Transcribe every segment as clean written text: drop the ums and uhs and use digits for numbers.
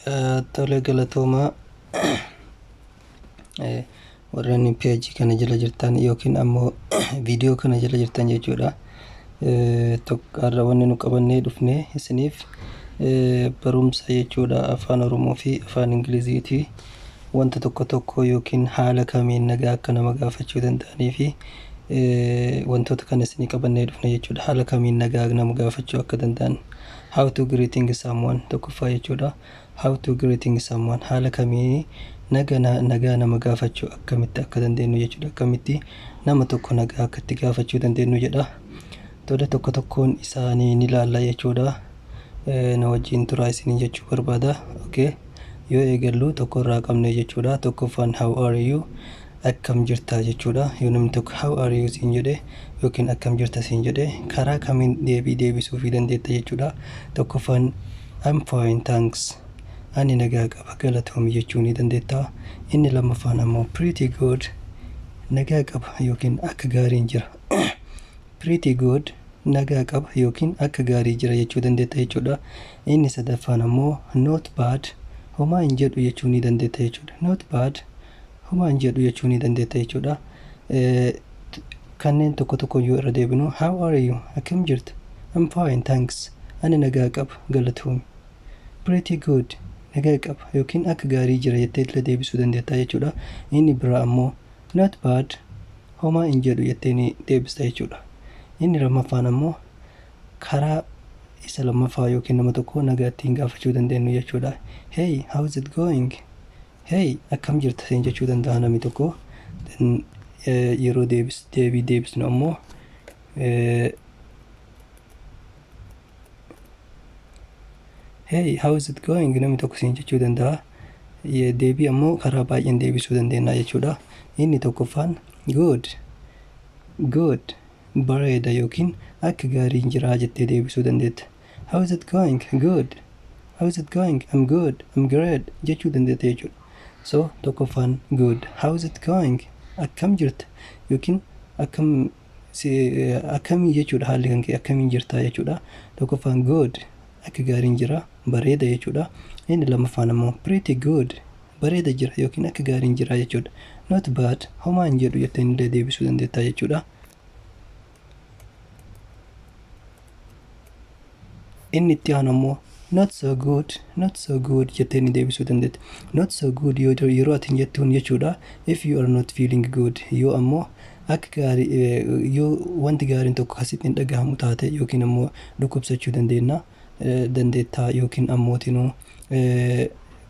Tole, galatoomaa. Warreen peejii kana jala jirtan yookiin ammoo viidiyoo kana jala jirtan jechuudha. Har'a wanni nu qabannee dhufne isiniif barumsa jechuudha, afaan Oromoo fi afaan Ingiliziiti. Wanta tokko tokko yookiin haala kamiin nagaa akka nama gaafachuu danda'anii fi wantoota kana isinii qabannee dhufne jechuudha. Haala kamiin nagaa nama gaafachuu akka danda'an. How to greeting someone, tokkoffaa jechuudha. How to greeting someone, haala kamii nagaa nama gaafachuu akkamitti akka dandeenyu jechuudha. Akkamitti nama tokko nagaa akka itti gaafachuu dandeenyu jedha. Tole, tokko tokkoon isaanii ni ilaalla jechuudha. Na wajjin turaa isinii jechuu barbaada. Okay. Yoo eegallu tokko irraa qabne jechuudha. Tokkoffaan "How are you?" Akkam jirta jechuudha. Yoo namni tokko "How are you?" siin jedhe yookiin "Akkam jirta?" siin jedhe, karaa kamiin deebii deebisuufii dandeetta jechuudha. Tokkoffaan "I'm fine, thanks." Ani nagaa qaba, galatoomi jechuu ni dandeetta. Inni lammaffaan ammoo "Pretty good." Nagaa qaba yookiin akka gaariin jira. "Pretty good", nagaa qaba yookiin akka gaarii jira jechuu dandeetta jechuudha. Inni sadaffaan ammoo "Not bad", homaa hin jedhu jechuu ni dandeetta jechuudha. "Not bad", homaa hin jedhu jechuu ni dandeetta jechuudha. Kanneen tokko tokko yoo irra deebinu, "How are you?" Akkam jirta? "I'm fine, thanks." Ani nagaa qaba, galatoomi. "Pretty good", nagaa qaba yookiin akka gaarii jira jettee illee deebisuu dandeetta jechuudha. Inni biraa ammoo "Not bad", homaa hin jedhu jettee ni deebista jechuudha. Inni lammaffaan ammoo karaa isa lammaffaa yookiin nama tokko nagaa ittiin gaafachuu dandeenyu jechuudha. "Hey, how is it going?" "Hey, akkam jirta?" siin jechuu danda'a namni tokko. Yeroo deebii deebisnu ammoo, "Hey, how is it going?" namni tokko siin jechuu danda'a. Deebii ammoo karaa baay'een deebisuu dandeenya jechuudha. Inni tokkoffaan "Good", "good", bareeda yookiin akka gaariin jira jettee deebisuu dandeetta. "How is it going?" "Good." "How is it going?" "I'm good." "I'm great" jechuu dandeetta jechuudha. So tokkoffaan "Good." "How is it going?" Akkam jirta yookiin akkam akkamii jechuudha, haalli kan kee akkamiin jirta jechuudha. Tokkoffaan "good", akka gaariin jira, bareeda jechuudha. Inni lammaffaan ammoo "pretty good", bareeda jira yookiin akka gaariin jira jechuudha. "Not bad", homaa hin jedhu jettee illee deebisuu dandeetta jechuudha. Inni itti aanu ammoo "Not so good". "Not so good" jettee ni deebisuu dandeetta. "Not so good" yoo yeroo ati jettuun jechuudha, if you are not feeling good, yoo ammoo akka gaarii, yoo wanti gaariin tokko asitti hin dhagahamu taate, yookiin ammoo dhukkubsachuu dandeenya dandeettaa, yookiin ammootinuu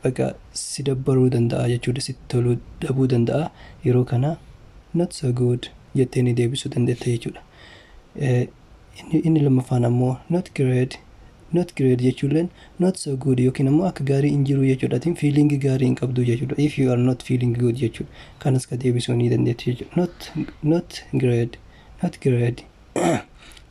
baqa si dabbaruu danda'a jechuudha, sitti toluu dhabuu danda'a, yeroo kana "not so good" jettee ni deebisuu dandeetta jechuudha. Inni lammaffaan ammoo "Not great". "Not great" jechuulleen "not so good" yookiin ammoo akka gaarii hin jiru jechuudha. Atiin feeling gaarii hin qabdu jechuudha. If you are not feeling good jechuudha. Kanas ka deebisuu ni dandeettu jechuudha. Not great, not great.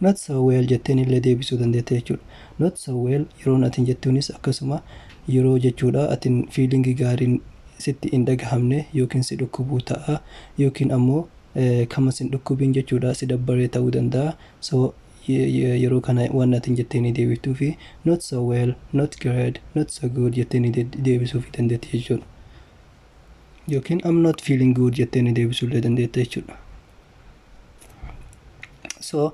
"Not so well" jetteen illee deebisuu dandeetta jechuudha. "Not so well" yeroon atin jettuunis akkasuma yeroo jechuudha atin feeling gaariin sitti hin dhagahamne, yookiin si dhukkubuu ta'a, yookiin ammoo kama sin dhukkubiin jechuudha, si dabbaree ta'uu danda'a. So yeroo kana waan atin jettee ni deebiftuu fi "not so well", "not great", "not so good" jettee ni deebisuu fi dandeetti jechuudha. Yookiin "I'm not feeling good" jettee ni deebisuu illee dandeetta jechuudha. So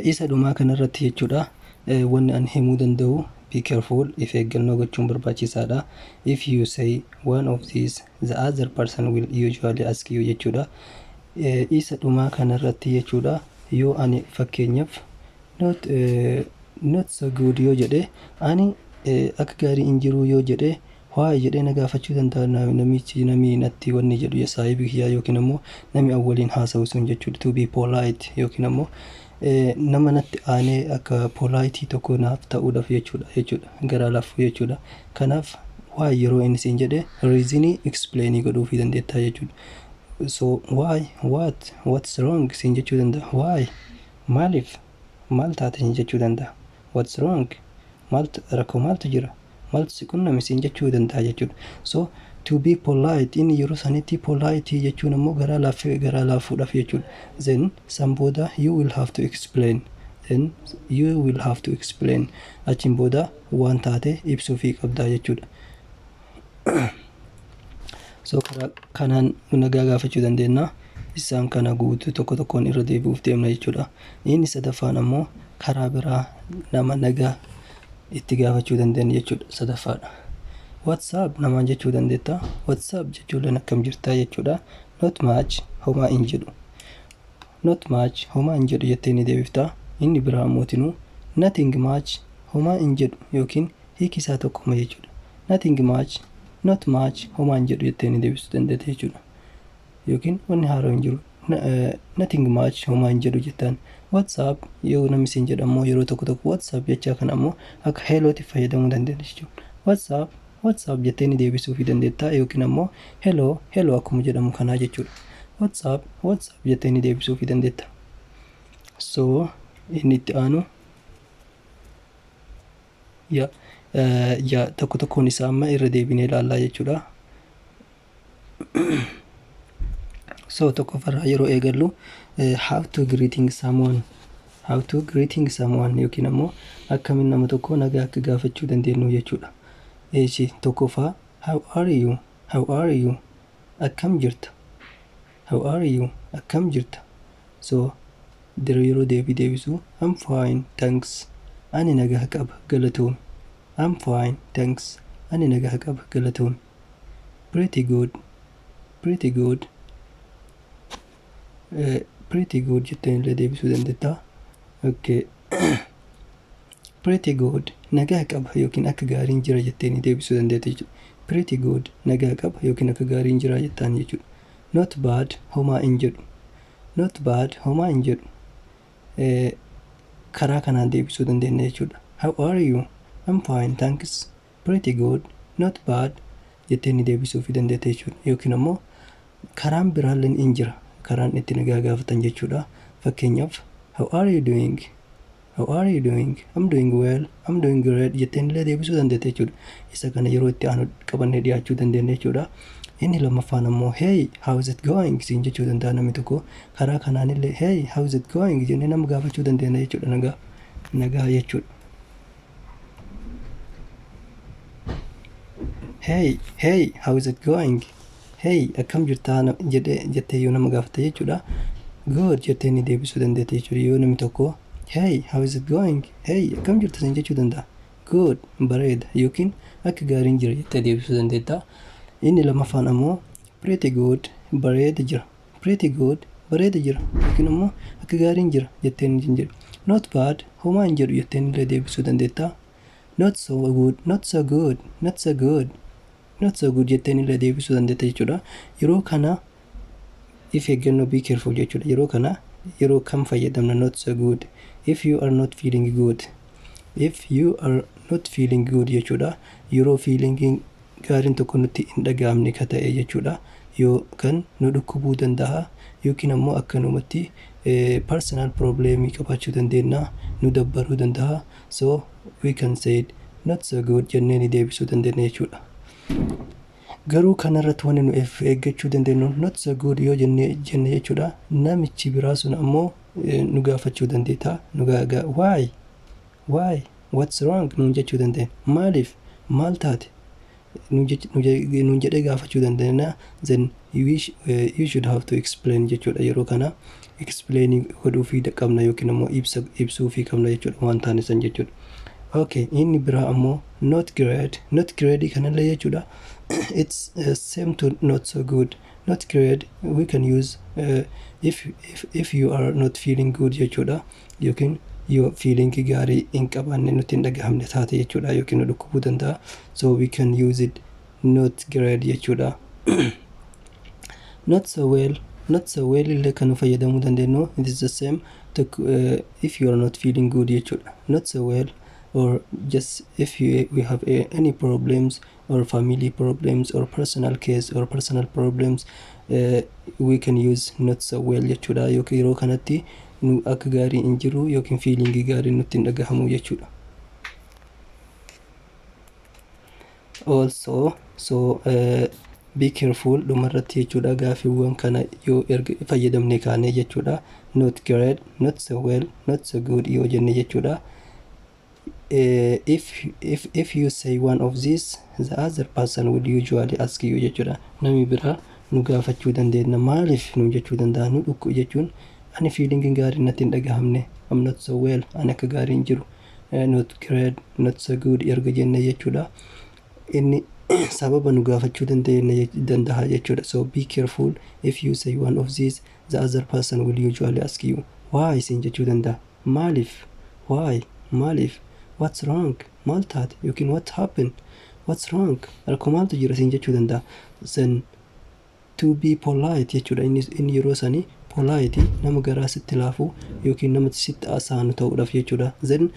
isa dhumaa kanarratti jechuudha, wanni an himuu danda'u, be careful, if eeggannoo gochuun barbaachisaadha. If you say one of these, the other person will usually ask you jechuudha. Isa dhumaa kanarratti jechuudha, yoo ani fakkeenyaaf "not so good" yoo jedhe, ani akka gaarii hin jiru yoo jedhe, "Why?" jedhee na gaafachuu danda'a namichi, namni natti wanni jedhu, saahibii kiyyaa yookiin ammoo namni an waliin haasa'u sun jechuudha. To be polite yookiin ammoo nama natti aanee akka polite tokko naaf ta'uudhaaf jechuudha, garaa laafu jechuudha. Kanaaf "why" yeroo inni siin jedhe, reasonii explainii godhuufii dandeettaa jechuudha. So "Why?" What's wrong?" siin jechuu danda'a. "Why?" Maaliif, maal taate siin jechuu danda'a. "What's wrong?" Maaltu rakkoo, maaltu jira, maaltu si qunname siin jechuu danda'a jechuudha. So to be polite, inni yeroo sanitti polite jechuun ammoo garaa laaffee, garaa laafuudhaaf jechuudha. Then san booda you will have to explain, then you will have to explain, achiin booda waan taate ibsuufii qabdaa jechuudha. So karaa kanaan nagaa gaafachuu dandeenya. Isaan kana guutuu tokko tokkoon irra deebi'uuf deemna jechuudha. Inni sadaffaan ammoo karaa biraa nama nagaa itti gaafachuu dandeenya jechuudha sadaffaadha. "What's up?" namaan jechuu dandeetta. "What's up?" jechuun akkam jirtaa jechuudha. "Not much," homaa hin jedhu. "Not much," homaa hin jedhu jettee ni deebifta. Inni biraa ammootinuu "nothing much," homaa hin jedhu yookiin hiiki isaa tokkuma jechuudha. "Nothing much," "not much," homaa hin jedhu jettee ni deebisuu dandeetta jechuudha. Yookiin wanni haaraa hin jiru. "Nothing much," homaa hin jedhu jettaan. "What's up?" yoo namni siin jedhu ammoo, yeroo tokko tokko "what's up" jechaa kana ammoo akka hellootti fayyadamuu dandeenya jechuudha. "What's up, what's up?" jettee ni deebisuufii dandeetta yookiin ammoo "hello, hello" akkuma jedhamu kanaa jechuudha. "What's up, what's up?" jettee ni deebisuufii dandeetta. So inni itti aanu yaa tokko tokkoon isaa amma irra deebinee ilaallaa jechuudha. So tokkoffarraa yeroo eegallu, how to greeting someone, how to greeting someone yookiin ammoo akkamiin nama tokko nagaa akka gaafachuu dandeenyu jechuudha. Eeshi, tokkoffaa, "How are you? How are you?" Akkam jirta? "How are you?" Akkam jirta? So yeroo deebii deebisu, "I'm fine, thanks." Ani nagaa qaba, galatoomi. "I'm fine, thanks." Ani nagaa qaba, galatoomi. "Pretty good, pretty good." "Pretty good" jetteen illee deebisuu dandeetta. Okay. "Pretty good," nagaa qaba yookiin akka gaariin jira jetteen deebisuu dandeetta jechuudha. "Pretty good," nagaa qaba yookiin akka gaariin jira jettaan jechuudha. "Not bad," homaa hin jedhu. "Not bad," homaa hin jedhu. Karaa kanaan deebisuu dandeenya jechuudha. "How are you?" "I'm fine, thanks." "Pretty good." "Not bad" jettee ni deebisuufii dandeetta jechuudha. Yookiin ammoo karaan biraallee in jira. Karaan itti nagaa gaafatan jechuudha. Fakkeenyaaf, "How are you doing? How are you doing?" "I'm doing well." "I'm doing great" jetteen illee deebisuu dandeetta jechuudha. Isa kana yeroo itti aanu qabannee dhiyaachuu dandeenya jechuudha. Inni lammaffaan ammoo, "Hey, how is it going?" siin jechuu danda'a namni tokko. Karaa kanaan illee "Hey, how is it going?" jennee nama gaafachuu dandeenya jechuudha, nagaa nagaa jechuudha. "Hey, hey, how is it going?" "Hey, akkam jirtaa?" jedhee jettee yoo nama gaafatte jechuudha. "Good" jettee ni deebisuu dandeetta jechuudha. Yoo namni tokko "Hey, how is it going?" "Hey, akkam jirta?" siin jechuu danda'a. "Good," bareeda yookiin akka gaariin jira jettee deebisuu dandeetta. Inni lammaffaan ammoo "pretty good," bareeda jira. "Pretty good," bareeda jira yookiin ammoo akka gaariin jira jetteen ni jedhu. "Not bad," homaa hin jedhu jetteen illee deebisuu dandeetta. "Not so good, not so good, not so good, not so good" jetteen illee deebisuu dandeetta jechuudha. Yeroo kana if eeggannoo, be careful jechuudha. Yeroo kana yeroo kam fayyadamna "not so good"? If you are not feeling good. If you are not feeling good jechuudha. Yeroo feeling gaariin tokko nutti hin dhaga'amne ka ta'e jechuudha. Yoo kan nu dhukkubuu danda'a yookiin ammoo akkanumatti personal problemii qabaachuu dandeenya, nu dabbaruu danda'a. So we can say "not so good" jennee ni deebisuu dandeenya jechuudha. Garuu kanarratti wanni nu eeggachuu dandeenyu, "not so good" yoo jenne jechuudha, namichi biraa sun ammoo nu gaafachuu dandeetta. Nu gaaga "Why? Why? What's wrong?" nuun jechuu dandeenya. Maaliif? Maal taate?" nuun jedhee gaafachuu dandeenya. Then you should have to explain jechuudha. Yeroo kana explain godhuufii qabna yookiin ammoo ibsa ibsuufii qabna jechuudha, waan taane san jechuudha. Okay, inni biraa ammoo "not great." "Not great" kanallee jechuudha, it's same to "not so good." "Not great" we can use if you are not feeling good jechuudha, yookiin yoo feeling gaarii hin qabaanne, nutti hin dhagahamne taate jechuudha, yookiin nu dhukkubuu danda'a. So we can use it, "not great" jechuudha. "Not so well," "not so well" illee kan nu fayyadamuu dandeenyu, it is the same to if you are not feeling good jechuudha. "Not so well," or just if we have any problems or family problems or personal case or personal problems, we can use "not so well" jechuudha. Yookiin yeroo kanatti nu akka gaarii hin jiru yookiin feelingii gaarii nutti hin dhagahamu jechuudha. Also, so be careful dhumarratti jechuudha. Gaafiiwwan kana yoo erga fayyadamne kaane jechuudha, "not great," "not so well," "not so good" yoo jenne jechuudha. If you say one of these, the other person will usually ask you jechuudha. Namni biraa nu gaafachuu dandeenya, maaliif nu jechuu danda'a. Nu dhukku jechuun ani feeling gaarii natti hin dhagahamne, I'm not so well, ani akka gaarii hin jiru, not great, not so good erga jenne jechuudha, inni sababa nu gaafachuu dandeenya danda'a jechuudha. So be careful. If you say one of these, the other person will usually ask you why isin jechuu danda'a. Maaliif? Why? Maaliif? What's wrong? Maal taate? Yookiin what happened? What's wrong? Rakkoo maaltu jira isin jechuu danda'a. Then to be polite jechuudha. Inni yeroo sanii polite, nama garaa sitti laafu yookiin nama sitti asaanu ta'uudhaaf jechuudha, then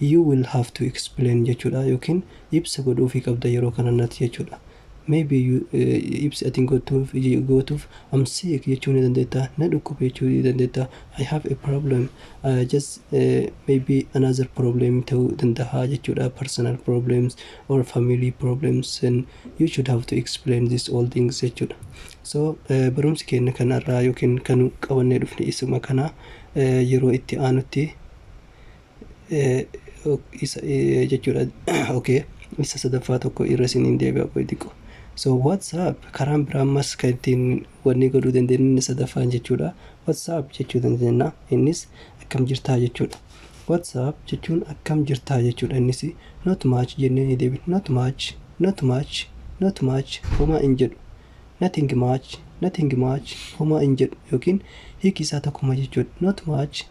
you will have to explain jechuudha, yookiin ibsa godhuufii qabda yeroo kanatti jechuudha. Maybe you ibsi ati gootuuf I'm sick jechuu ni dandeetta, na dhukkube jechuu ni dandeetta, I have a problem, just maybe another problem ta'uu danda'a jechuudha, personal problems or family problems, and you should have to explain this all things jechuudha. So barumsi keenya kanarraa yookiin kan qabannee dhufne isuma kana. Yeroo itti aanutti isa jechuudha. Okay, isa sadaffaa tokko irra isiniin deebi'a xiqqoo. So what's up, karaan biraa ammas kan ittiin wanni godhuu dandeenyu inni sadaffaan jechuudha, what's up jechuu dandeenya. Innis akkam jirtaa jechuudha. What's up jechuun akkam jirtaa jechuudha. Innis not much jennee ni deebina. Not much, not much, not much, homaa hin jedhu. Nothing much, nothing much, homaa hin jedhu, yookiin hiiki isaa tokkuma jechuudha. Not much,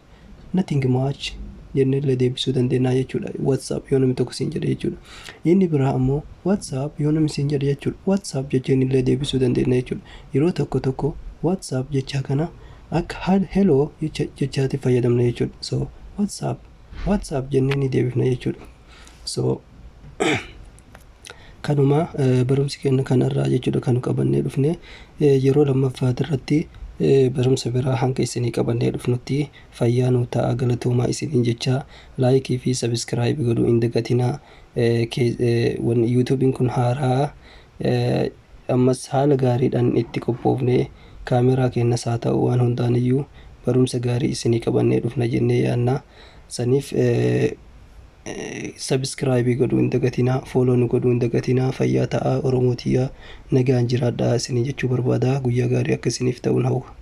nothing much jennee illee deebisuu dandeenya jechuudha. What's up yoo namni tokko siin jedhe jechuudha. Inni biraa ammoo what's up yoo namni siin jedhe jechuudha, what's up jecheen illee deebisuu dandeenya jechuudha. Yeroo tokko tokko what's up jecha kana akka hello jechaatti fayyadamna jechuudha. So what's up, what's up jennee ni deebifna jechuudha. So kanuma barumsi keenya kanarraa jechuudha kan qabannee dhufne. Yeroo lammaffaati irratti barumsa biraa hanga isinii qabannee dhufnutti fayyaa nuu ta'a, galatoomaa isiniin jecha. Like fi subscribe godhuu hin dagatinaa. YouTubeiin kun haaraa, ammas haala gaariidhaan itti qophoofne, kaameraa keenyas haa ta'u waan hundaan iyyuu barumsa gaarii isinii qabannee dhufna jennee yaadna. Saniif subscribe godhuu hin dagatinaa, follow nu godhuu hin dagatinaa. Fayyaa ta'aa, Oromootiyyaa, nagaan jiraadhaa isinii jechuu barbaada. Guyyaa gaarii akka isiniif ta'uun hawwa.